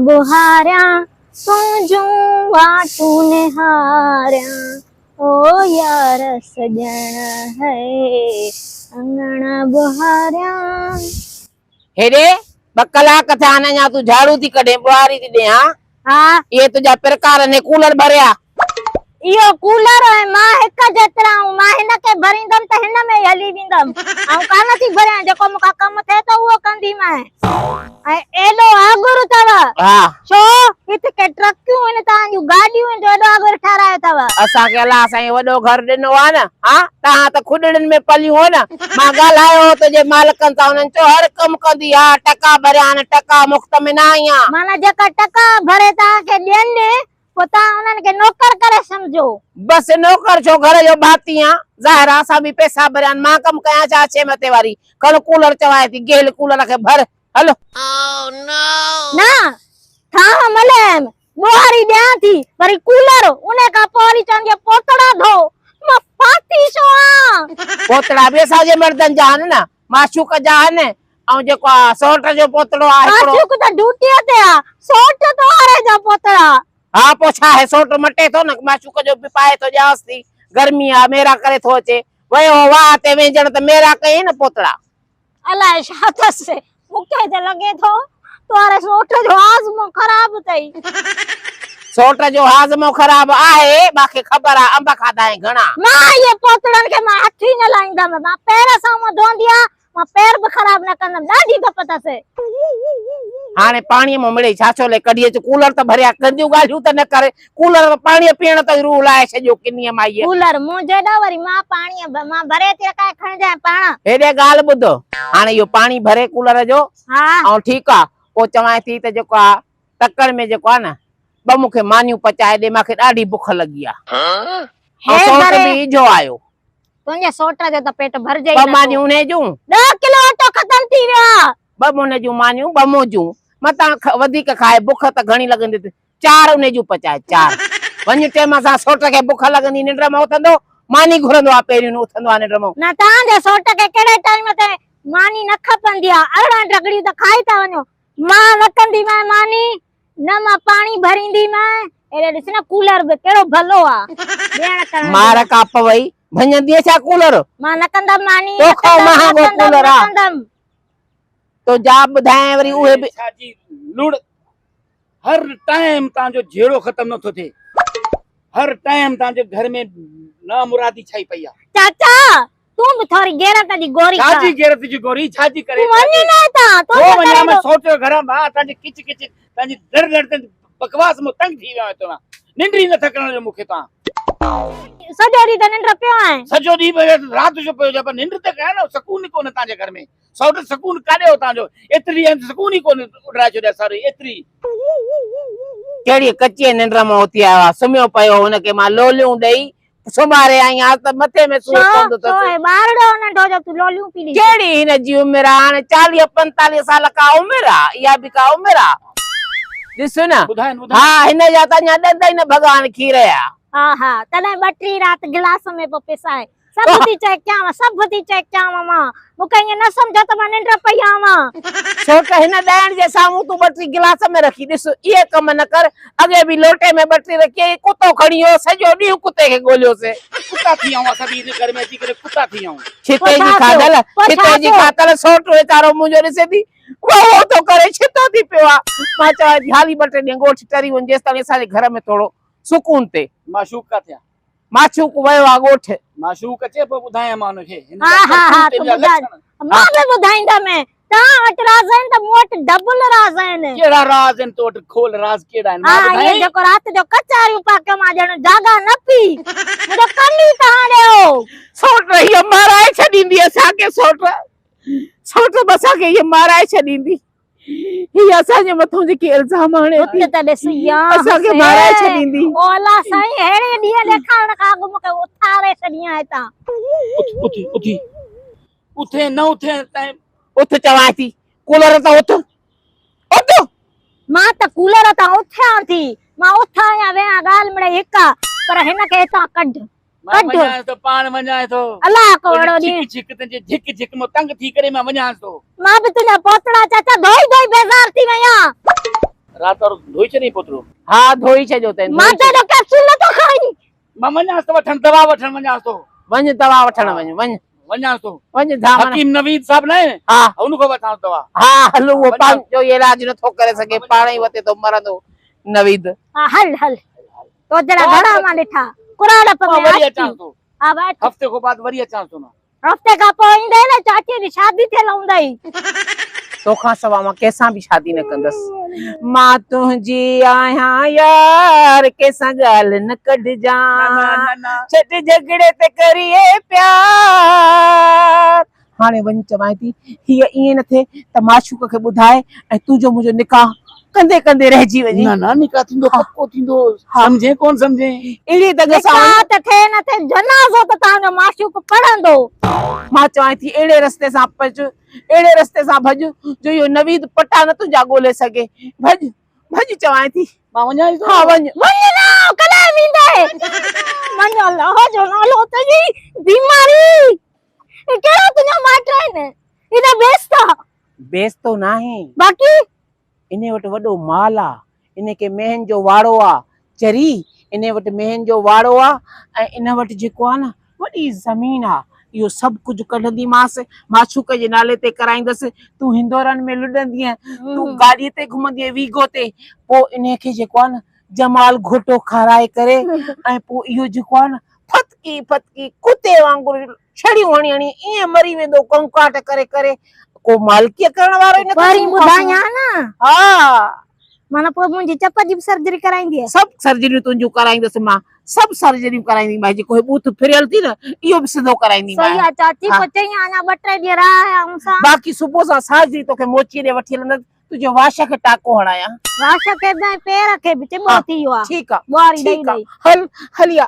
ٻهاريان، تنهنجون واٽون نهاريان، او يار سڄڻ هي، اڱڻ ٻهاريان. هيڏي ٻه ڪلاڪ ٿيا آهن اڃا تون جهاڙو ٿي ڪڍين ٻهاري ٿي ڏين ها؟ ها. اهي تنهنجا پرڪار ني ڪولر ڀريا. اهو ڪولر ۽ مان هڪ جيترا آهيون، مان هن کي ڀريندم ته هن ۾ ئي هلي ويندم. آئون ڪانه ٿي ڀريان، جيڪو مون کان ڪم ٿئي ٿو اهو ڪنديمانء. ۽ ايڏو آڳر اٿو. ها. ڇو؟ هت ڪي ٽرڪيون آهن توهان جون گاڏيون آهن جو ايڏو آڳر ٺهرايو اٿو. اسان کي الله سائين وڏو گهر ڏنو آهي نه. ها توهان ته کڏڙين ۾ پليون هو نه. مان ڳالهايو هو تنهنجي مالڪن سان انهن چيو هر ڪم ڪندي ها ٽڪا ڀريا آهن ٽڪا مفت ۾ نه آئي آهيان. معنيٰ جيڪا ٽڪا ڀري توهان کي ڏين پوء توهان انهن کي نوڪر ڪري سمجهو. بس نوڪر ڇو گهر جو ڀاتي آهيان. ظاهر آهي اسان به پئسا ڀريا آهن مان ڪم ڪيان ڇا اڇي مٿي واري کڻ ڪولر چوائي ٿي گيهل ڪولر کي ڀر هل. نه ٿانء ملهيم ٻوهاري ڏيان ٿي وري ڪولر انهي کان پوء وري چوندي پوتڙا ڌو مان ڦاٿي ڇو آن. پوتڙا به اسان جي مردن جا آهن نه معشوق جا آهن ۽ جيڪو آ سئوٽ جو پوتڙو آ هڪڙو. معشوق ته ڊيوٽيء تي آ سئوٽ تو واري جا پوتڙا. ها پوء ڇا آهي سئوٽ مٽي ٿو نه معشوق جو به پائي ٿو ڏيانس ٿي گرمي آ ميرا ڪري ٿو اچي ويو هو واهه تي وهنجڻ ته ميرا ڪيائين نه پوتڙا. الائي ڇا اٿس مون کي ته لڳي ٿو توهاري سوٽ جو هاضمو خراب اٿئي. سوٽ جو هاضمو خراب آهي مان کي خبر آ انب کاڌا آهن گهڻا. مان اهي پوتڙن کي مان هٿ ئي نه لائيندم مان پير سان هونء ڌوئندي آهيان مان پير به خراب نه ڪندم ڏاڍي ڌپ اٿس. هاڻي پاڻيء مان مڙئي ڇاڇولي ڪڍي اچ ڪولر ته ڀريا گنديون ڳالهيون ته نه ڪر ڪولر ته پاڻيء پيئڻ تائين روح لاهي ڇڏيو ڪنيء مائيء. ڪولر مون جيڏو وري مان پاڻيء مان ڀري ٿي رکان کڻجانء پاڻ. هيڏي ڳالهه ٻڌ هاڻي اهو پاڻي ڀري ڪولر جو ها. ۽ ٺيڪ آ پوء چوانء ٿي ته جيڪو آ تڪڙ ۾ جيڪو آ نه ٻه مون کي مانيون پچائي ڏي مان کي ڏاڍي بک لڳي آ ۽ هي سوٽ ڀري. به اجهو آيو. تنهنجي سوٽ جو ته پيٽ ڀرجي ئي ٻه نٿو. مانيون انهي جون. ڏهه ڪلو اٽو ختم ٿي ويو آ. ٻه منهن جون مانيون ٻه منهنجون. متان وڌيڪ کائي بک ته گهڻي لڳندي ته چار انهي جون پچائي چار. وڃ ٽيم سان سوٽ کي بک لڳندي ننڊ مان اٿندو ماني گهرندو آ پهريون اٿندو آ ننڊ مان. نه توهان جي سوٽ کي ڪهڙي ٽائيم تي ماني نه کپندي آ 18 ڊگڙيون ته کائي ٿا وڃو مان نه ڪنديمانء ماني نه مان پاڻي ڀرينديمانء. هيڏي ڏس نه ڪولر به ڪهڙو ڀلو آ ڏيڻ ڪرڻ جي مار لاء. ڪا پوئي ڀڃندينء ڇا ڪولر؟ مان نه ڪندم ماني نه توکان ڪندم نه مهانگو ڪندم ڪولر نه آ. ڪندم. تو جا ٻڌايانء وري اهي به. ڇا جي لڙ هر ٽائيم تان جو جهيڙو ختم نٿو ٿئي هر ٽائيم تان جي گهر ۾ نامرادي ڇائي پئي آ. چاچا تون به ٿوري غيرت جي گوري ڇا کاء. جي غيرت جي گوري ڇا جي ڪري تون وڃ نه هتان ڇو تنهنجي وڃان ڪري مان ٿو. سوٽ جو گهر مان تان جي ڪچ ڪچ تان جي لڙ لڙ تان بڪواس مون تنگ ٿي ويو آهيان توهان ننڊ ئي نٿا ڪرڻ ڏيو مون کي توهان. سڄو ڏينهن ته ننڊ پيو آهين. سڄو ڏينهن پيو آهيان رات جو پيو هجان پر ننڊ ته ڪيان نه سڪون ئي ڪونهي توهان جي گهر ۾ سوٽ سڪون ڪاڏي هو توهان جو ايتري ڏينهن سڪون ئي ڪونهي اڏرائي ڇڏيا ساري ايتري. ڪهڙي ڪچيء ننڊ مان اٿي آيو آهي سمهيو پيو هو هن کي مان لوليون ڏئي سمهاري آئي آهيان ته مٿي ۾ سور ڇو پوندو ڇو اٿس. هي ٻارڙو ننڍو جو تون لوليون پي ڏين. ڪهڙي هن جي عمر آ هاڻي 40 45 سال ڪا عمر آ اها به ڪا عمر آ ڏس نه ٻڌائين ٻڌائين. ها هن جا ته اڃا ڏند ئي نه ڀڳا آهن کير جا. ها ها تڏهن ٻه ٽي رات گلاس ۾ پيو پسائي. سڀ ٿي چيڪ ڪيانو سڀ ٿي چيڪ ڪيانو مان مون کي ائين نه سمجهو ته مان ننڊ پئي آوان. ڇو ته هن ڏائڻ جي سامهون تون ٻه ٽي گلاس ۾ رکي ڏس اهي ڪم نه ڪر اڳي به لوٽي ۾ ٻه ٽي رکيئي ڪتو کڻي ويو سڄو ڏينهن ڪتي کي ڳوليوسين. ڪتا ٿي آئون اسان به هن گهر ۾ اچي ڪري ڪتا ٿي آئون. ڇتي جي کاڌل ڇتي جي کاتل سوٽ ويچارو منهنجو ڏسي ٿي وهو ٿو ڪري ڇتو ٿي پيو آ مان چوان ٿي هالي ٻه ٽي ڏينهن ڳوٺ ٽري وڃ جيستاڻي اسان جي گهر ۾ ٿورو سڪون ٿئي. معشوق ڪاٿي آ؟ معشوق ويو آ ڳوٺ. معشوق اچي پوء ٻڌايان مان ان کي. هن ها جا ها ها ڪرتوت، تون هن جا ٻڌاء. لڇڻ. مان به ٻڌائيندم. توهان وٽ راز آهن ته مون وٽ ڊبل راز آهن. ڪهڙا راز آهن تو وٽ کول راز ڪهڙا آهن ها مان اهي ٻڌايائين. جيڪو رات جو ڪچهريون پيا ڪيو مان ڄڻ جاڳان نه پي. منهنجو ڪن ئي توهان ڏي هو. سوٽ هيء مارائي ڇڏيندي اسان کي سوٽ سوٽ به اسان کي هيء مارائي ڇڏيندي. هي اسان جي مٿون جيڪي الزام هڻي ٿي ات ته ڏس يا اسان کي مارائي ڇڏيندي. او الله سائين ههڙي ڏينهن ڏيکارڻ کان اڳ مون کي اٿاري ڇڏيان هتان. اٿ اٿ اٿي اٿين نه اٿين تائين. اٿ چوان ٿي ڪولر تان اٿ اٿ. مان ته ڪولر تان اٿيان ٿي مان اٿان يا ويهان ڳالهه مڙئي هڪ آ پر هن کي هتان ڪڍ. مان وڃانس ٿو پاڻ وڃانس ٿو. الله ڪو اهڙو ڏينهن. ڇڪ ڇڪ تنهنجي جهڪ جهڪ مان تنگ ٿي ڪري مان وڃانس ٿو. مان به تنهنجا پوتڙا چاچا ڌوئي ڌوئي بيزار ٿي وئي آهيان. رات وارو ڌوئي ڇڏيئي پوتڙو؟ ها ڌوئي ڇڏيو اٿئي. مان ته ايڏو ڪيپسول نٿو کائين. مان وڃانس ٿو وٺڻ، دوا وٺڻ وڃانس ٿو. وڃ دوا وٺڻ وڃ، وڃ. وڃانس ٿو. وڃ ڌامڻ. حڪيم نويد صاحب نه آهي؟ ها. ان کان وٺانس دوا. ها هل، اهو پنهنجو ئي علاج نٿو ڪري سگهي، پاڻ ئي وتي ٿو مرندو نويد. ها هل هل، تو جهڙا گهڻا مان ڏٺا. ڪراڙپ ۾ مان وري عاشقي. اچانس ٿو. ها وٺ. هفتي کان بعد وري اچانس ٿو مان. هفتي کان پوء ايندئي نه چاچي جي شادي ٿيل هوندئي. توکان سوا مان ڪنهن سان به شادي نه ڪندس. مان تنهنجي آهيان يار ڪنهن سان ڳالهه نه ڪڍجان. ڇڏ جهڳڙي تي ڪريئي پيار. هاڻي وڃ چوانء ٿي هيء ائين نه ٿئي ته معشوق کي ٻڌائي ۽ تنهنجو منهنجو نڪاح ڪندي ڪندي رهجي وڃي. نه نه نڪاح ٿيندو پڪو ٿيندو سمجهين ڪون سمجهين. اهڙي دڳ سان نڪاح ته ٿئي نه ٿئي جنازو ته توهان جو معشوق پڙهندو. مان چوانء ٿي اهڙي رستي سان پچ اهڙي رستي سان ڀڄ جو اهو نويد پٽا نه تنهنجا ڳولي سگهي. ڀڄ ڀڄ چوانء ٿي. مان وڃان ئي ٿو. ها وڃ. وڃ نه ڪڏهن ويندين. مڃ الله جو نالو تنهنجي بيماري. هي ڪهڙو تنهنجو مائٽ آهن؟ هي ته بيست آ. بيستو ناهي. باقي؟ انهي وٽ وڏو مال آ. انهي کي مينهن جو واڙو آ. چري، انهي وٽ مينهن جو واڙو آ ۽ ان وٽ جيڪو آ نه وڏي زمين آ. اهو سڀ ڪجهه ڪڍنديمانس، معشوق جي نالي تي ڪرائيندس. تون هندورن ۾ لڏندينء، تون گاڏيء تي گهمندينء ويگو تي. پوء انهي کي جيڪو آ نه جمال گهوٽو کارائي ڪري ۽ پوء اهو جيڪو آ نه ڦٿڪي ڦٿڪي ڪتي وانگر ڇڙيون هڻي هڻي ائين مري ويندو ڪنڪاٽ ڪري ڪري ڪو مالڪيء ڪرڻ وارو ئي نه پهرين ٻڌايان نه. ها. معنيٰ پوء منهنجي چپ جي به سرجري ڪرائيندينء؟ سڀ سرجريون تنهنجون ڪرائيندس مان، سڀ سرجريون ڪرائينديمانء، جيڪو هي ٻوٿ ڦريل ٿي نه اهو به سڌو ڪرائينديمانء. صحيح آ چاچي، پوء چئين اڃا ٻه ٽي ڏينهن رهه آيا مون سان. باقي صبح سان ساجهري توکي موچيء ڏي وٺي هلندس، تنهنجي واش کي ٽاڪو هڻايان. واش کي به ۽ پير کي به چٻو ٿي ويو آ. ٺيڪ آ، ٻوهاري ڏئي ٺيڪ آ، ڏئي. هل هلي آ.